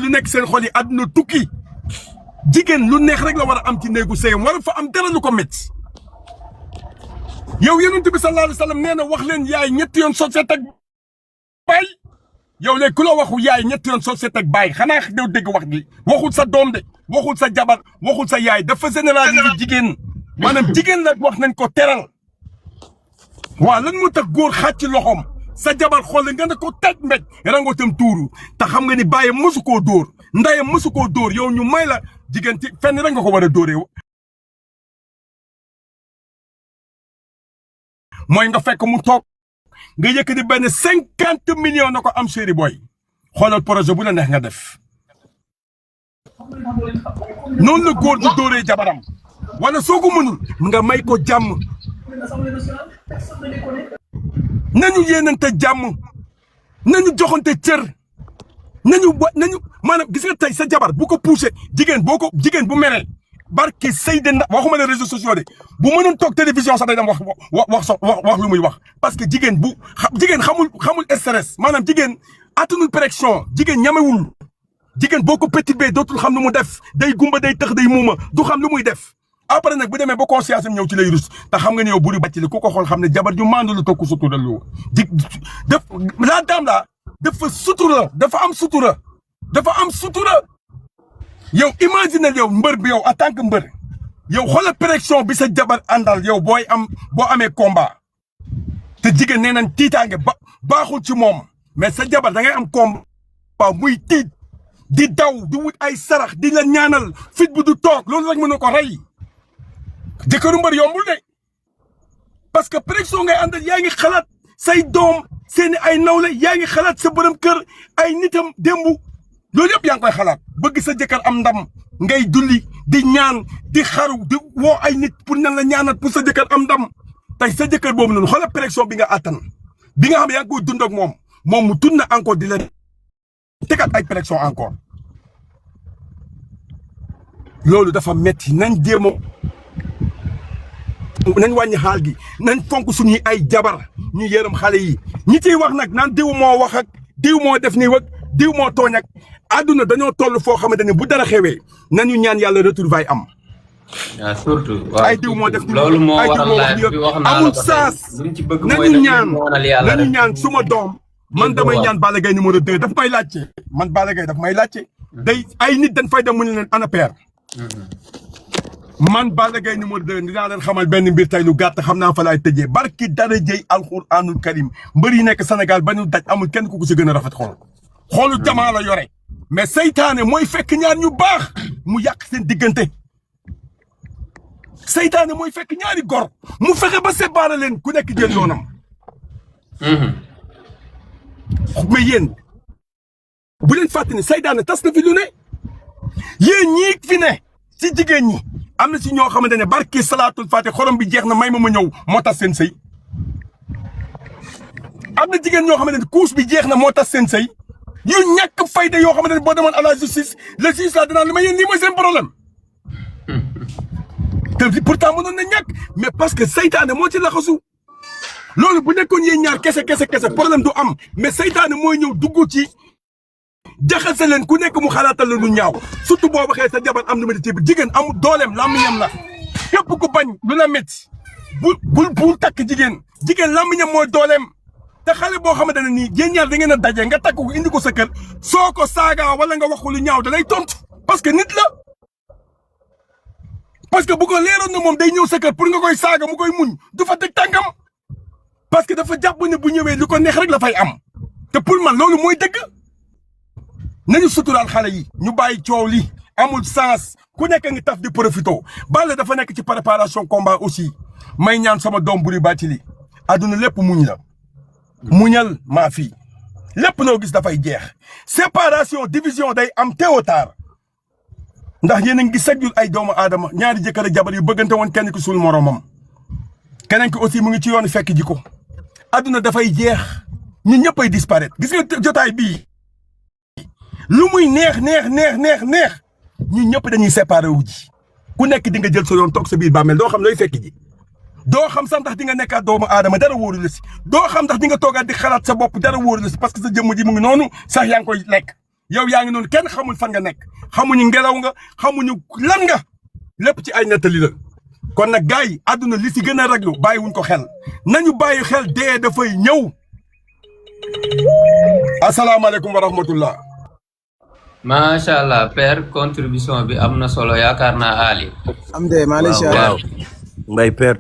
lu nekk seen xol yi àdduna tukki jigéen lu neex rek la war a am ci néegu sëyam war a fa am dara lu ko métti yow yonent bi sallallahu alayhi wa sallam nee na wax leen yaay ñetti yoon société ak baay yow léegi ku la waxu yaay ñetti yoon société ak baay xanaa dew dégg wax bi waxul sa doom de waxul sa jabar waxul sa yaay dafa généraliser jigéen maanaam jigéen la wax nañ ko teral waaw lan moo tax góor xàcc loxoom sa jabar xool nga ne ko taj mbéj rango tam tuuru te xam nga ni bàyyam mësu koo dóor ndayam mësu koo dóor yow ñu may la jigéen ci fenn rek nga ko war a dóoree mooy nga fekk mu toog nga yëkkati benn 50 millions na ko am chéri boy xoolal projet bu la neex nga def noonu la góor du dóoree jabaram wala soo ko mënul nga may ko jàmm nañu yéenante jàmm nañu joxante cër nañu maanaam gis nga tey sa jabar bu ko poussé jigéen bu meree barke Seydina waxuma les réseaux sociaux de bu mënoon toog télévision sax day dem wax lu muy wax parce que jigéen xamul stress maanaam jigéen attanul pression jigéen ñamewul jigéen boo ko pétibee dootul xam lu mu def day gumba day tëx day muuma du xam lu muy def après nag bu demee ba conscience am ñëw ci lay rus te xam nga ne yow buri bàcc li ku ko xool xam ne jabar ju maandu lu tokku sutura lu la dame la dafa sutura dafa am sutura yow imagine yow mbër bi yow en tant que mbër yow xoolal pression bi sa jabar àndal yow boo amee combat te jigéen nee nañ tiitaange baaxul ci moom mais sa jabar da ngay am combat muy tiit di daw di wut ay sarax di la ñaanal fit bu du toog loolu rek mën na ko rey jëkkëru mbër yombul de parce que pression ngay àndal yaa ngi xalaat say doom seeni ay nawle yaa ngi xalaat sa borom kër ay nitam démbu loolu yëpp yaa ngi koy xalaat bëgg sa jëkkër am ndam ngay dulli di ñaan di xaru di woo ay nit pour nan la ñaanal pour sa jëkkër am ndam tey sa jëkkër boobu noonu xoolal pression bi nga attan bi nga xam ne yaa ngi koy dund ak moom mu tund na encore di la tegaat ay pression encore loolu dafa metti nañ jéem nañ wàññi xaal gi nañ fonk suñuy ay jabar ñu yërëm xale yi ñi ciy wax nag naan diw moo wax ak diw moo def nii wak diw moo tooñ ak àdduna dañoo toll foo xamante ne bu dara xewee nañu ñaan yàlla retrouvaille am. waaw surtout. ay diw moo def nii loolu moo ay diw waral moo wax live bi wax naa amul saas nañu ñaan suma doom man damay ñaan Balla Gaye numéro 2 daf may laajte man Balla Gaye daf may laajte day ay nit dañ fay dem mu ne leen ana père man Balla Gaye numéro 2 dinaa leen xamal benn mbir tey lu gàtt xam naa fa laay tëjee barki dara jëy alxuraanul karim mbër yi nekk Sénégal ba ñu daj amul kenn ku ko si gën a rafet xoolu jamaa la yore mais seytaane mooy fekk ñaar ñu baax mu yàq seen diggante seytaane mooy fekk ñaari gor mu fexe ba séparer leen ku nekk jël yoonam mais yéen bu leen fàtte ne seytaane tas na fi lu ne yéen ñii fi ne ci jigéen ñi am na si ñoo xamante ne barki salaatul faate xorom bi jeex na may ma ñëw moo tas seen sëy am na jigéen ñoo xamante ne couche bi jeex na moo tas seen sëy yu ñàkk fayda yoo xamante ne boo demoon à la justice le juge la danaa li ma yéen lii mooy seen problème te pourtant mënoon na ñàkk mais parce que seytaane moo ci laxasu loolu bu nekkoon yéen ñaar kese problème du am mais seytaane mooy ñëw dugg ci jaxase leen ku nekk mu xalaatal la lu ñaaw surtout boo waxee sa jabar am na métti bi jigéen amul dooleem làmmiñam la képp ku bañ lu la métti bul takk jigéen làmmiñam mooy dooleem te xale boo xamante ne nii yéen ñaar da ngeen a daje nga takk ko indi ko sa kër soo ko saaga wala nga wax ko lu ñaaw da lay tontu parce que nit la parce que bu ko leeroon na moom day ñëw sa kër pour nga koy saaga mu koy muñ du fa teg tànkam parce que dafa jàpp ne bu ñëwee lu ko neex rek la fay am te pour man loolu mooy dëgg nañu suturaal xale yi ñu bàyyi coow li amul sens ku nekk ngi taf di profito Balla dafa nekk ci préparation combat aussi may ñaan sama doom buri bàcci li àdduna lépp muñ la muñal maa fii lépp noo gis dafay jeex séparation division day am tôt ou tard ndax yéen a ngi sajjul ay doomu aadama ñaari jëkkër ak jabar yu bëggante woon kenn ki suul moromam keneen ki aussi mu ngi ci yoonu fekk ji ko àdduna dafay jeex ñun ñëpp ay disparaître gis nga jotaay bii lu muy neex ñun ñëpp dañuy séparé wu ji ku nekk di nga jël sa yoon toog sa biir bàmmeel doo xam looy fekk ji doo xam sax ndax di nga nekkaat doomu aadama dara wóoru la si doo xam ndax di nga toogaat di xalaat sa bopp dara wóoru la si parce que sa jëmm ji mu ngi noonu sax yaa ngi koy lekk yow yaa ngi noonu kenn xamul fan nga nekk xamuñu ngelaw nga xamuñu lan nga lépp ci ay nettali la kon nag gars yi àdduna li si gën a raglu bàyyiwuñ ko xel nañu bàyyi xel dee dafay ñëw asalaamaaleykum wa rahmatullah macha allah père contribution bi am na solo yaakaar naa Ali. am de Malaysia waaw mbay père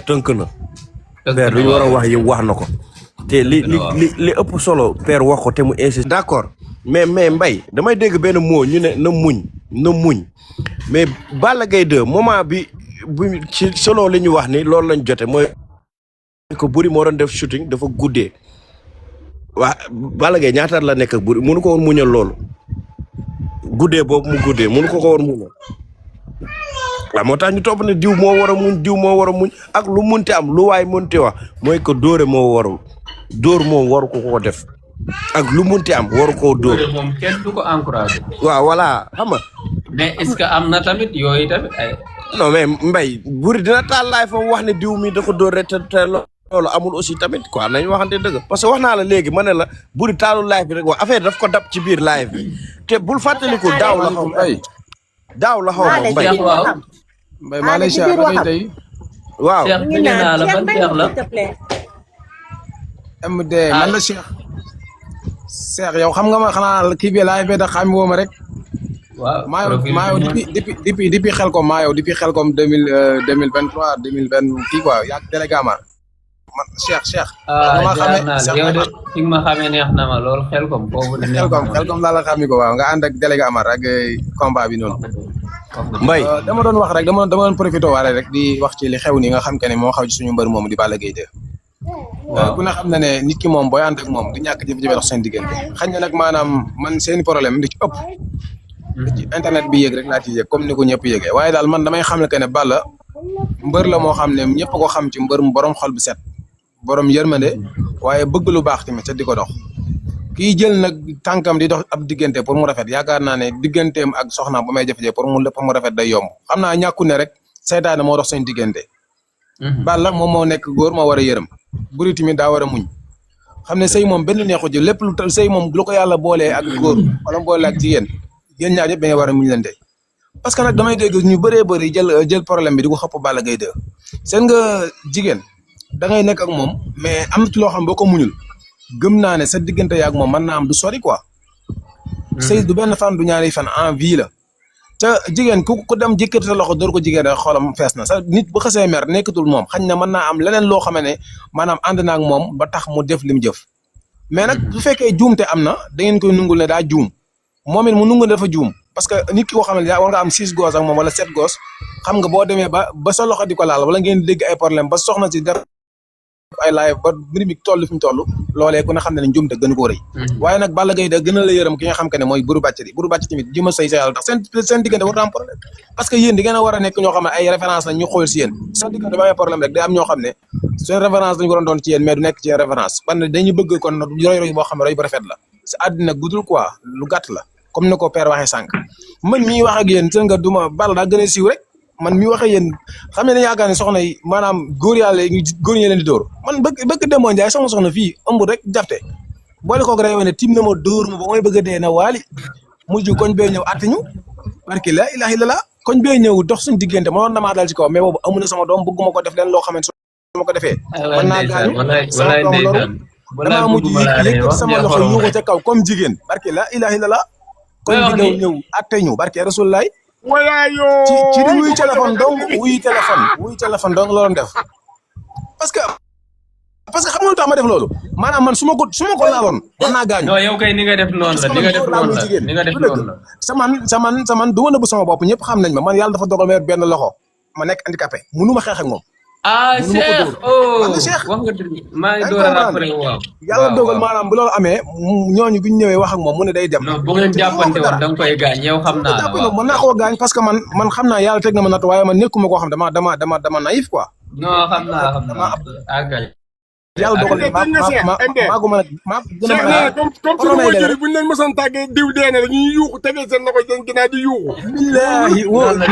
tënk na père lu ñu war a wax yëpp wax na ko te li ëpp solo père wax ko te mu insiste d'accord mais mbay damay dégg benn mot ñu ne na muñ mais Balla Gaye 2 moment bi ci solo li ñu wax ni loolu lañ jote mooy ko Boury moo doon def shooting dafa guddee waa Balla Gaye ñaataat la nekk ak Boury mënu ko woon muñal loolu guddee boobu mu guddee mënu ko woon muñal waaw moo tax ñu topp ne diw moo war a muñ ak lu munti am lu waay munti wax mooy ko dóore dóor moom waru ko def ak lu munti am waru koo dóor moom kenn du ko encouragé. waaw voilà xam nga mais est-ce que am na tamit yooyu tamit ay. non mais Mbaye Boury dina taal laay fa wax ne diw mi da ko dóor rek te loolu amul aussi tamit quoi nañu waxante dëgg parce que wax naa la léegi ma ne la Boury taalu live bi rek wax affaire daf ko dab ci biir live bi te bul fàttaliku daaw la xaw ma Mbaye waaw. Mbaye Malaysia ba tey waaw Cheikh bi naa la ban Cheikh la. MD man la Cheikh yow xam nga ma xanaa kii bi live bi da xam woo ma rek. waaw maa yow depuis xel kom maa yow depuis xel kom 2023 2020 kii quoi yaa délégué man Cheikh. ah jaar naa la yow de fi nga ma xamee neex na ma lool xel kom boobu de neex na ma xel kom laa la xamee ko waaw nga ànd ak délégué Amar ak combat bi noonu. Mbaye dama doon wax rek dama doon profité waale rek di wax ci li xew ni nga xam que ne moo xaw ci suñu mbër moomu di Balla Gaye 2. waaw ku ne xam na ne nit ki moom booy ànd ak moom du ñàkk jafe-jafe dox seen diggante xañ na nag maanaam man seeni problème di ci ëpp. ci internet bi yëg rek laa ci yëg comme ni ko ñëpp yëgee waaye daal man damay xam ne que ne Balla mbër la moo xam ne ñëpp ko xam ci mbër mu borom xol bu set borom yërmande waaye bëgg lu baax tamit te di ko dox kii jël nag tànkam di dox ab diggante pour mu rafet yaakaar naa ne digganteem ak soxnaam ba may jafe-jafe pour mu rafet day yomb xam naa ñàkku ne rek seytaane moo dox seen diggante. Balla moom moo nekk góor moo war a yërëm Boury tamit daa war a muñ xam ne sëy moom benn neexu ji lépp lu sëy moom lu ko yàlla boolee ak góor wala mu boole ak jigéen yéen ñaar ñëpp dañuy war a muñ leen de parce que nag damay dégg ñu bëree bëri jël problème bi di ko xëpp Balla Gaye 2 seen nga jigéen da ngay nekk ak moom mais am na ci loo xam boo ko muñul gëm naa ne sa diggante yaak moom mën naa am du sori quoi. sëy du benn fan du ñaari fan en vie la. te jigéen ku dem jëkkati sa loxo door ko jigéen rek xoolam fees na sa nit bu xasee mer nekkatul moom xañ na mën naa am leneen loo xam ne maanaam ànd na ak moom ba tax mu def lim jëf. mais nag bu fekkee juumte am na da ngeen koy nungul ne daa juum moom it mu nungul ne dafa juum parce que nit ki koo xam ne war nga am 6 gos ak moom wala 7 gos xam nga boo demee ba sa loxo di ko laal wala ngeen dégg ay problème ba soxna si def ay live ba mbir mi toll fi mu toll loolee ku ne xam ne ne njuumte gën koo rëy waaye nag Balla Gaye da gën a la yërëm ki nga xam que ne mooy Boury Bàcc tamit jëma sëy sa yàlla tax seen diggante war na am problème parce que yéen di ngeen a war a nekk ñoo xam ne ay référence lañ ñu xool si yéen seen diggante ba amee problème rek day am ñoo xam ne seen référence lañu waroon doon ci yéen mais du nekk ci yéen référence parce que dañuy bëgg kon roy boo xam ne roy bu rafet la si àddina guddul quoi lu gàtt la comme ni ko père waxee sànq man mii wax ak yéen seen nga duma Balla daa gën a siiw rek man mi waxee yéen xam ne yaakaar ne soxna yi maanaam góor yàlla yi góor ñi leen di dóor man bëgg demoo Njaay sama soxna fii ëmb rek jafte boole koog rek ne tim na ma dóor ma ba may bëgg a dee na waali mujj koñ bee ñëw àtte ñu barki la ilaha illallah koñ bee ñëw dox suñu diggante mënoon na maa dal ci kaw mais boobu amu na sama doom bëgguma ko def leen loo xam ne su ma ko defee mën naa gaañu sama doom loolu damaa mujj yëkkati sama loxo yuuxu ca kaw comme jigéen barki la ilaha illallah koñ bi ñëw àtte ñu barki rasulullaay ci di wuy téléphone donc loolu def parce que xam nga lu tax ma def loolu maanaam man su ma ko laaloon mën naa gaañu. non yow kay ni nga def noonu la ni nga def noonu la sa man du ma nëbb sama bopp ñëpp xam nañ ma man yàlla dafa dogal ma yor benn loxo ma nekk handicapé mënu ma xeex ak moom. ah Cheikh wax nga dëgg maa ngi door a rappelé waaw. yàlla dogal maanaam bu loolu amee ñooñu bu ñu ñëwee wax ak moom mu ne day dem. non bu ngeen jàppante woon da nga koy gaañ yow xam naa la waaw mën naa koo gaañ parce que man xam naa yàlla teg na ma natt waaye man nekkuma koo xam dama naïf quoi. non xam naa àggal. yàlla dogal maa ko mën a maa gën a mën a comme sunu wajur bu ñu leen mësoon tàggee diw dee na dañuy yuuxu tegee seen loxo seen ginnaaw di yuuxu. billaahi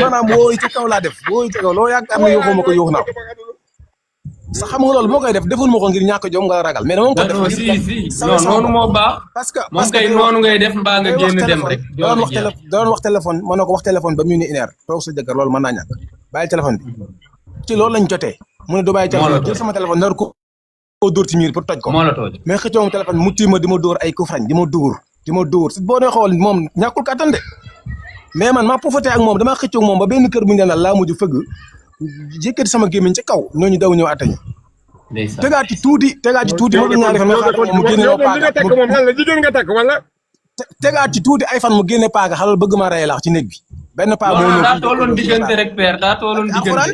maanaam wooy ci kaw laa def wooy ci kaw loo yaakaar ne yuuxu ma ko yuuxu naa sax xam nga loolu moo koy def deful ma ko ngir ñàkk jom nga ragal mais dama ko def non si non noonu moo baax. parce que moom kay noonu ngay def mbaa nga génn dem rek. doon wax téléphone mën na ko wax téléphone ba mu ne une heure toog sa jëkkër loolu mën naa ñàkk bàyyi téléphone bi ci loolu lañ jotee mu ne du bàyyi téléphone jël sama téléphone nar ko dóor ci miir pour toj ko moo la tooj mais xëccoo téléphone mu tiima di ma dóor ay coup franc di ma dóor boo dee xool moom ñàkkul kàttan de mais man maa profité ak moom damaa xëccoo moom ba benn kër bu ñu ne laa mujj fëgg yëkkati sama gémmiñ ci kaw ñooñu daw ñëw attañu tegaat ci tuuti ma ñaari fan nga xaar mu génne tegaat ci tuuti ay fan mu génne paaga xalal bëgg ma rey laax ci néeg bi benn paa moo ñëw daa tolloon diggante rek père daa tolloon diggante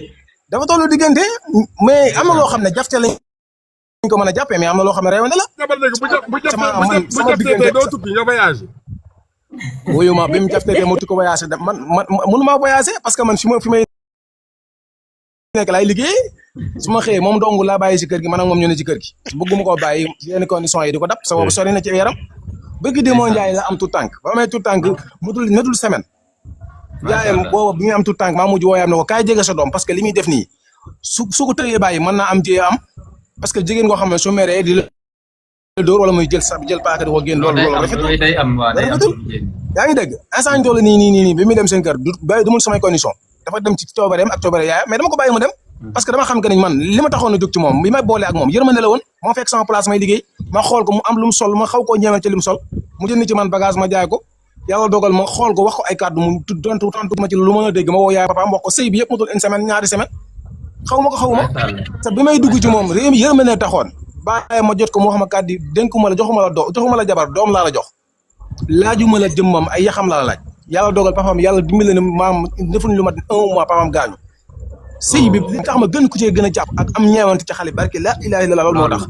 dafa tollu diggante mais am na loo xam ne jafte lañ ko mën a jàppee mais am na loo xam ne réewante la sama diggante doo tukki nga voyage wuyu ma bi mu jafte te ma tukki voyagé man mënu maa voyagé parce que man fi may nekk laay liggéey su ma xëyee moom dong laa bàyyi si kër gi man ak moom ñu ne ci kër gi bëgguma koo bàyyi yenn conditions yi di ko dab sa boobu sori na ci yaram bëgg di moo njaay la am tout tànk ba amee tout tànk netul semaine yaayam boobu bi muy am tout tànk maa mujj wooyaam ne ko kaay jege sa doom parce que li muy def nii su ko tëyee bàyyi mën naa am jiyee am parce que jigéen koo xam ne su meree di la dóor wala muy jël paaka di ko génn loolu rafetul yaa ngi dégg instant toll nii bi muy dem seen kër du mul samay condition dafa dem ci coobareem ak coobare yaayam mais dama ko bàyyi mu dem parce que dama xam que ni man li ma taxoon a jóg ci moom bi may boole ak moom yërmande la woon moo fekk sama place may liggéey ma xool ko mu am lu mu sol ma xaw koo ñeemal ci li mu sol mu jënd ci man bagage ma jaay ko yàlla dogal ma xool ko wax ko ay kàddu mu tontu ma ci lu mën a dégg ma woo yaay papaam wax ko sëy bi yëpp matul une semaine ñaari semaine xaw ma te bi may dugg ci moom réew mi yërmande taxoon bàyyi ma jot ko mu wax ma kàddu dénkuma la joxuma la jabar doom laa la jox laajuma la jëmmam ay yaxam laa la laaj yàlla dogal papaam yàlla dimbali na maam defuñ lu mat 1 mois papaam gaañu sëy bi li tax ma gën ku cee gën a jàpp ak am ñeewante ci xale barke la ilaha illallah loolu moo tax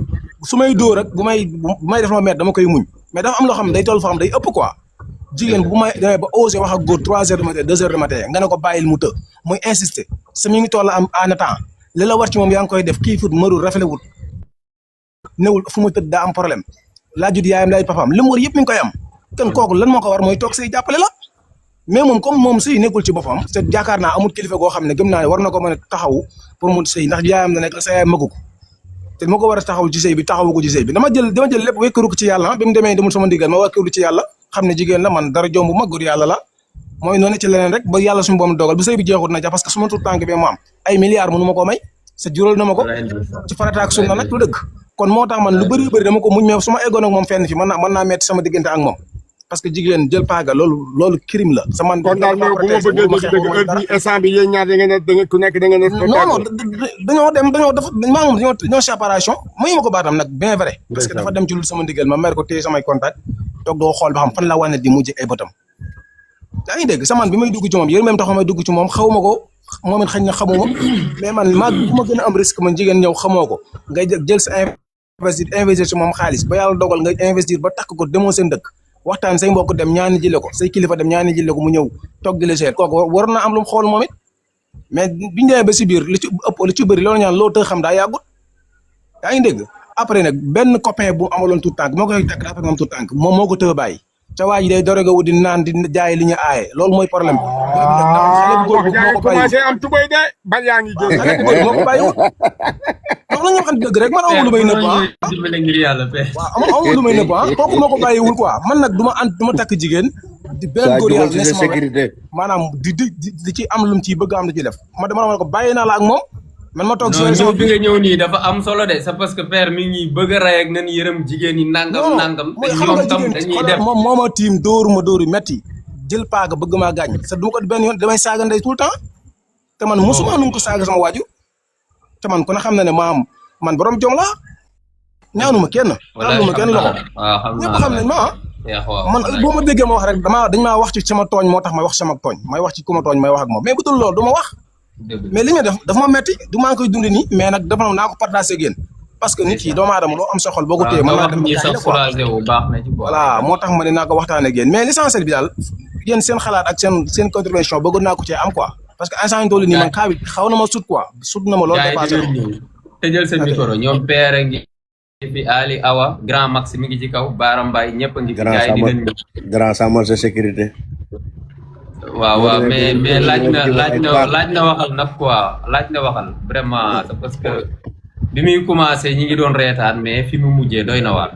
su may dóor ak bu may def ma met dama koy muñ mais dafa am loo xam ne day toll foo xam day ëpp quoi jigéen bu may demee ba osé wax ak góor 3 heures du matin 2 heures du matin nga ne ko bàyyil mu të muy insister sa mi ngi toll am en temps li la war ci moom yaa ngi koy def kii fut marul rafetewut newul fu mu tëdd daa am problème laajut yaayam laaj papaam li mu war yëpp mi ngi koy am kon kooku lan moo ko war mooy toog say jàppale la mais moom comme moom sëy nekkul ci boppam te jaakaar naa amul kilifa goo xam ne gëm naa ne war na ko mën a taxawu pour mu sëy ndax yaayam na nekk sa yaay magu ko te moo ko war a taxawu ci sëy bi taxawu ko ci sëy bi dama jël lépp wékkaru ko ci yàlla bi mu demee demul sama ndigal ma wékkaru ci yàlla xam ne jigéen la man dara jombu ma góor yàlla la mooy noonu ci leneen rek ba yàlla suñu boom dogal bu sëy bi jeexut na ja parce que su ma tuut tànk bi mu am ay milliards mënu ma ko may sa jural na ma ko ci farata ak sunna nag lu dëgg kon moo tax man lu bëri dama ko muñ mais su ma eggoon ak moom fenn fi mën naa metti sama diggante ak moom parce que jigéen jël paaga loolu crime la. sama kon daal bu ma bëggee dëgg heure bi instant bi yéen ñaar da ngeen ku nekk da ngeen non dañoo séparation mayu ma ko baatam nag bien vrai parce que dafa dem ci lu sama ndigal ma mer ko téye samay contact toog doo xool ba xam fan la wane di mujj ay bëtam yaa ngi dégg sama bi may dugg ci moom yéen même taxaw may dugg ci moom xaw ma ko moom it xëy na xamuma mais man maa bu ma gën a am risque man jigéen ñëw xamoo ko ngay jël sa investir ci moom xaalis ba yàlla dogal nga investir ba takk ko demoo seen dëkk waxtaan say mbokk dem ñaani jële ko say kilifa dem ñaani jële ko mu ñëw toog di la seet kooku war na am lu mu xool moom it mais biñu demee ba si biir li ci ëpp li ci bëri loolu ñaan loo të xam daa yàggut yaa ngi dégg après nag benn copain bu amaloon tout tànk moo koy takk après moom tout tànk moom moo ko të bàyyi ca waa ji day doroga wu di naan di jaay li ñu aaye loolu mooy problème bi xale bu góor moo ko bàyyi commencé am tubay de ban yaa ngi génn xale bu góor moo ko bàyyi donc la ñu xam dëgg rek man amul lu may nëbb waaw amul lu may nëbb kooku moo ko bàyyiwul quoi man nag du ma takk jigéen di beneen góor yàlla ne sama maanaam di ci am lu mu ciy bëgg am da ciy def ma dama la ko bàyyi naa la ak moom man ma toog ñëw bi nga ñëw nii dafa am solo de c'est parce que père mi ngi bëgg a rey ak nañ yërëm jigéen ñi nangam te ñoom tam dañuy def moom moo ma tiim dóoru metti jël paaga bëgg maa gaañ sa du ma ko benn yoon damay saaga ndey tout le temps te man mosuma nu ko saaga sama waaju te man ku ne xam na ne man borom jom laa ñaanuma kenn loxo ñëpp xam nañ ma man boo ma déggee ma wax rek dañ maa wax ci sama tooñ moo tax may wax sama tooñ may wax ci ku ma tooñ may wax ak moom mais bu dul loolu du ma wax mais li nga def dafa ma metti du maa ngi koy dund nii mais nag dafa naa ko partagé ak yéen parce que nit ki doomu aadama loo am sa xol boo ko téye mën naa dem voilà moo tax ma ne naa ko waxtaanee ak yéen mais l'essentiel bi daal yéen seen xalaat ak seen contribution bëggoon naa ko cee am quoi parce que instant yi toll nii man kaa bi xaw na ma sut quoi sut na ma loolu dépassé tëjal sa micro ñoom père ngi fi Ali Awa grand max mi ngi ci kaw Baara Mbaye ñëpp a ngi fi gaay di leen grand samal sa sécurité waaw mais laaj na waxal nag quoi laaj na waxal vraiment c'est parce que bi muy commencé ñi ngi doon reetaan mais fi mu mujjee doy na waar